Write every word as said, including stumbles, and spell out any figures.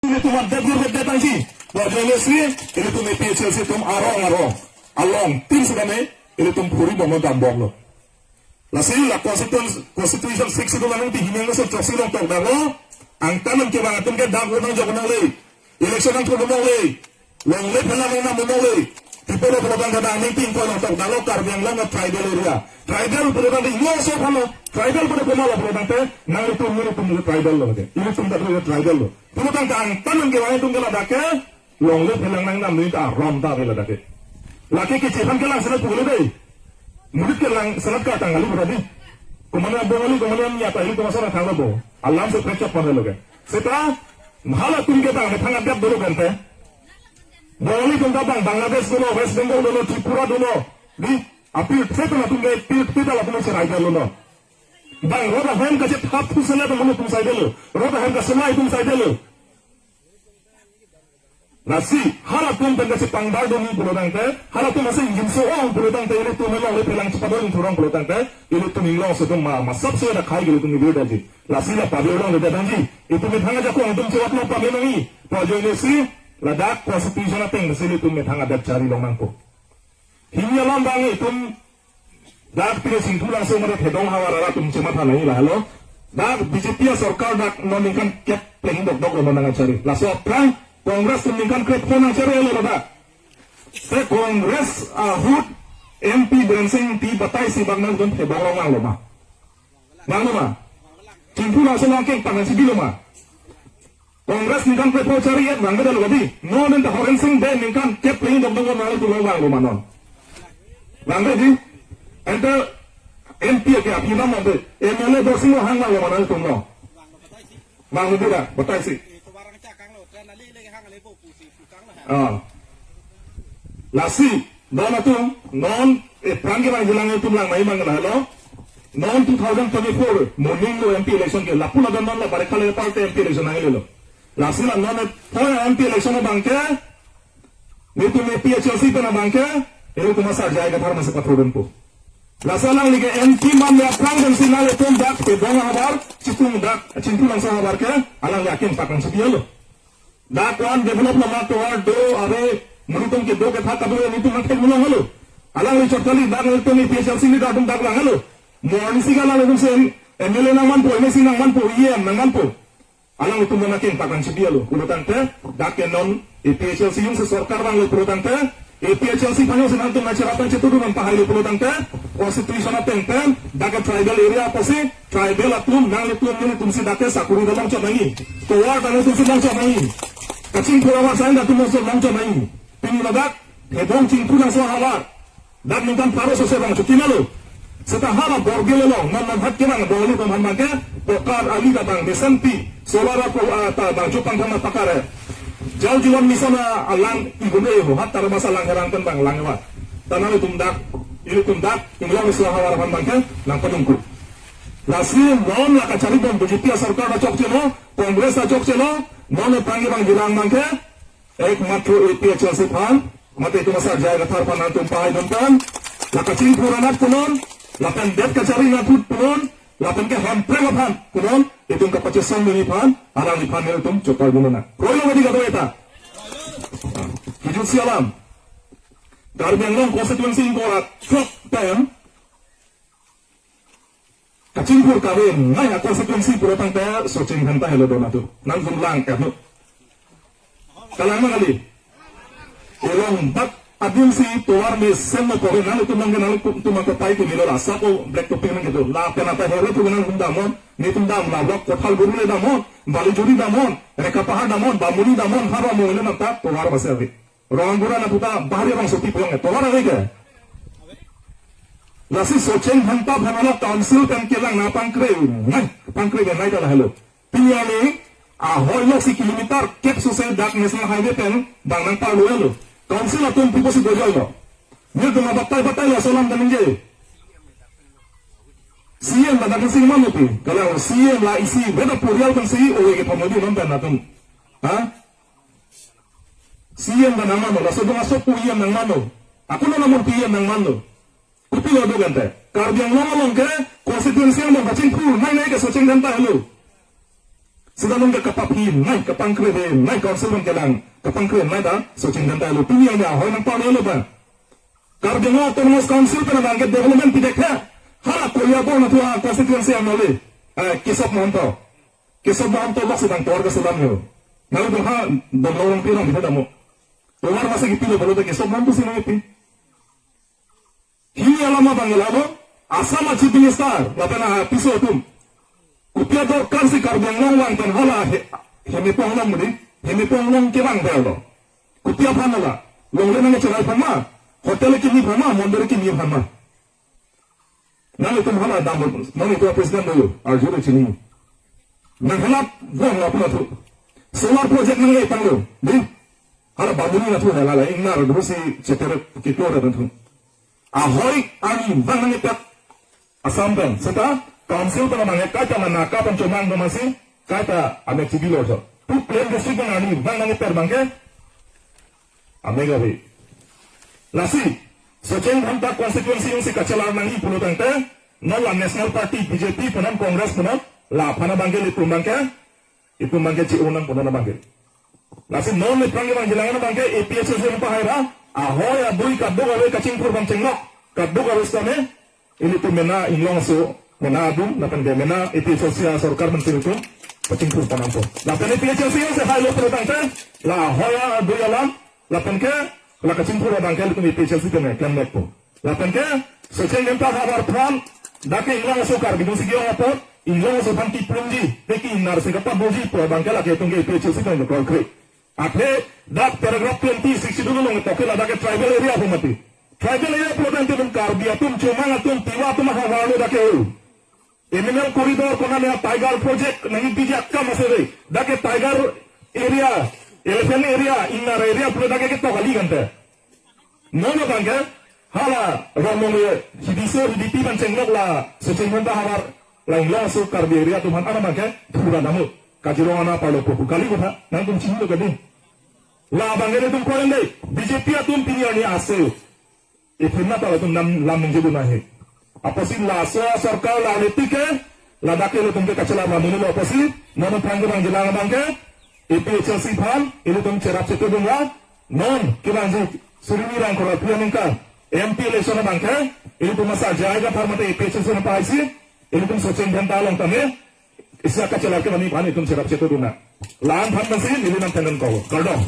Ilitum adet gur adet nangji. Ajoine si ilitum A P H L C atum arong arong along tin sudame ilitum phuri bomlo, dambomlo. Lasi la constitution, constitution six schedule along ti hinang so choksi long tok danglo. Angtan an kevang atum ke dak vote nangjok nangle. Election nangthu nangle. Longle phelang nangnam nangle. People of Lodang kadang ningting ko long tok danglo, Karbi Anglong a tribal area. Tribal pura dang di yo so phano. Tribal pura pura lo pura dang te. Nanglitum, nanglitum tribal lo ke. Ilitum dak tribal lo. Pura dang angtan an kevang atum ke ladak ke. Longle phelang nangnam nita rom ta ave ladak ke. Lake kechephan kelang senat pule dei. Mulut kelang senat katang kali berarti. Kumane Bengali, kumane nyata ini kuma sana thang lo bo. Alam se precak pada lo ke. Seta, halatum ke tang, thang adat dolo kan te. Bengali atum ta bang, Bangladesh dolo, West Bengal dolo, Tripura dolo. Di, apil thek na atum ke, pil thek latum cherai dolo no. Bang, roda hem kachet hap thu sela atum sai dolo. Roda hem ka sela atum sai dolo. Lasi, halatum pen kachepangdar doni pulo tangte, halatum ase ingjinso-ong pulo tangte, ilitum along le phelang chepadon thurong pulo tangte, ilitum inglong sedum ma, masap so da khai ilitum ibir daji. Lasi la pabirong le dadanji, itum methang ajakong itum chewat lo pabirong i, ajoine si, ladak constitution ateng si ilitum methang adat chari long nangpo. Hini alam bang itum dak pini Chingthulangso mate Thedong havar arat atum chematha nangji lahelo. Dak B J P asorkar dak non ningkan kep pleng dokdok lo non nangchari. Laso aphrang Congress atum ningkan krepho nangchari lo dak. Se Congress ahut M P Biren Singh Engti batai si bang nangdun Thedong rong lang lo ma. Bang lo ma. Chingthulangso lang keng pangan si bilo ma. Congress ningkan krepho chari et bang beda lo kadi. Non enta Horen Sing Bey ningkan kep pleng dokdok lo nang tu lo bang lo ma non. Bang bedi. Enta M P ke api nama de. M L A Dorsing Ronghang bang lo ma nang tum lo. Bang lo beda, batai si. Ah. Lasi, non atum, non, eh, prang ke bang jelang atum lang mai mang lahelo. Non two thousand twenty-four, moning lo M P election ke, lapu laga non la barikha le party M P election nang lo. Lasi la non, eh, poi M P election abang ke, nitum A P H L C pen abang ke, ilitum asar jai kathar masi patrodun po. Lasi alangli ke M P man ya prang dan sinal itum dak, Thedong havar, Chitung dak, Chingthulangso havar ke, alangli akin pakang setia lo. Dak one develop nama tovar do ave, muritum ke do ke thak kadu nitum nang thek mulong halo. Alangli chot kali dak nitum A P H L C ni dak dak lang halo. Morning si ka lang nitum sen M L A nangmanpo, M A C nangmanpo, E M nangmanpo. Alangtum nang akin pakang setia lo. Pulo tangte, dak ke non A P H L C jongsi sorkar vanglo pulo tangte, A P H L C aphan jongsi nangtum nangcherap nangchetu nangpahai lo pulo tangte, constitution ateng pen, dak ke tribal area apotsi, tribal atum, nanglitum, nelitum si dak ke sakuri ta longchot nangji. Tovar ta nelitum si longchot nangji. Kachingthur ahavar asai ta nelitum si longchot nangji. Pini ladak, Thedong Chingthulangso ahavar. Dak ningkan pharo sose bang chuti na lo. Seta hala Borbil along, non non hat ke bang, Borbil atum han bang ke, pokar ali ta bang, mesenpi, solar ako, ah, ta bang, chupang thama pakar eh. Jal Jeevan Mission alang, igun eh, ho, hat tar masa lang herang pen bang, lang ewa. Tanang itum dak, ilitum dak, inglong iso havar han bang ke, nangpadungku. Lasi non la kachari bom B J P asorkar ta chokche lo, Congress ta chokche lo, non le prang ke bang jilang bang ke, ekmatro A P H L C aphan, mate itum asar jai kathar aphan nangtum pahai dun tang, la kachingthur anat punon, lapen det kachari anat ahut punon, lapen ke Hemprek aphan punon, itum kapachesong neli aphan, alangliphan nelitum chopar dun nang. Kroilo kadi kado eta. Kijut si alam. Karbi Anglong constituency ingkoi ra throk pen, kachingthur kave ngai a constituency pulo tangte Socheng Dhenta helo don atum. Nangtum lang kanu. Kalang nang kali. Elong bak adim si tovar mesen mo pore nangtum nang nangtum nang kapai ke milo la sapo black topping nang kedo. Lapen ata hero tu nangtum damnon, nitum dam la block Kothal Guru le damnon, Balijuri damnon, Reka Pahar damnon, Bamuni damnon, haro mo le nangta tovar mesen ave. Rong Gura na puta bahari rong sopi pulang eh. Tovar ave ke? Lasi Socheng Dhenta aphan lo council pen kelang na pangkre nai, pangkre nai ta lahelo. Pini arni ahoi lo si kilometer kep sose dak National Highway pen bang nangparlo lo. Council atum pipo si dojoi lo. Nelitum batai batai laso alam ta ningje. C E M ta dak sing mano pi. Kalau C E M la isi beda purial kan si owe ke pamodi non pen atum. Ha? C E M ta nangmano, laso adung aso pu E M nangmano. Ako na namun pu E M nangmano. Kopilo do kan te. Karbi Anglong along ke constituency along kachingthur nai nai ke Socheng Dhenta helo. Sita nonke kapaphi nai, kapangkre nai, council nangkelang, kapangkre nai ta, Socheng Dhenta lo, pini arni ahoi nangpalo lo ba. Karbi Anglong Autonomous Council pen abang ke development pidek he. Hala Koliabong nathu a constituency amole. Eh, Kesop Mahanta. Kesop Mahanta bak sedang tor ke sedang yo. Nang tu ha, dong lorong pirang kita damu. Tovar masa gitu lo, kalau tak Kesop Mahanta sih nanti. Hini alam abang ke lalo, Assam a Chief Minister, lapen apiso atum. Kopi adorkar si Karbi Anglong vang pen hala he, hemepong long mudi, hemepong long kevang pen lo. Kopi aphan hala, longle nangcherai aphan ma, hotel kimi aphan ma, mondir kimi aphan ma. Nanglitum hala dam, nanglitum president lo, arju lo chini. Nang hala vang lo pun athu. Solar project nang etang lo, di. Hala Bamuni nathu hala, ingnar, dulu si cetere kiklo da nathu. Ahoi arni vang nangkepet Assam pen. Seta council pen abang ke kaita mana kapan chomang do masi kaita amek chibi lo so. Tu plain district pen arni vang nangkepet abang ke amek ave. Lasi Socheng Dhenta constituency jongsi kachelar nangji pulo tangte non la National Party B J P punon Congress punon laphan abang ke ilitum abang ke itum abang ke chi unang punon abang ke. Lasi non le prang abang jilang abang ke A P H L C nangpahai ra, ahoi adui kaduk ave kachingthur bang chenglok, kaduk ave sitame, ilitum mena inglong aso, mena adung, lapen ke mena A P H L C asorkar menteri atum, kachingthur panampo. Lapen A P H L C jongsi hailo pulo tangte, la ahoi adui alam, lapen ke, la kachingthur abang ke ilitum A P H L C pen klem lekpo. Lapen ke, Socheng Dhenta havar aphan, dak ke inglong aso Karbi atum si ke-ong apot, inglong aso aphan kiplumji, te ki ingnar si kapadoji pu abang ke lake itum ke A P H L C pen call kre. Athe, dak paragraph twenty, sixty-two along toke ladak ke tribal area pu mati. Tribal area pulo tangte itum Karbi atum, Chomang atum, Tiwa atum ahavar lo dak ke. Animal corridor konane Tiger project nangji bijak kam ase de. Dak ke Tiger area, elephant area, ingnar area pulo dak ke ketok kali kan te. Non abang ke, hala Ramong le, hidi so, hidi pi ban chenglok la, Socheng Dhenta havar, la inglong aso Karbi area atum aphan ana abang ke, thura damu, Kaziranga parlo popu kali kotha, nangtum chini lo kadi. La abang ke itum koren de, B J P atum pini arni ase. Iphim na pala itum nam lam ningje dun ahe. Apotsi laso asorkar la niti ke, ladak ke ilitum ke kachelar la muni lo apotsi, non aphrang ke abang jilang abang ke, A P H L C aphan, ilitum cherap chetu dun ra, non, kevangji, Suri Nirang Kora Priya ningkan, M P election abang ke, ilitum masa jai ka thar mate A P H L C nangpahaisi, ilitum Socheng Dhenta along tame, isi akachelar ke mani aphan itum cherap chetu dun ra. La-an aphan masi, ili nangthan dun ko, kardom.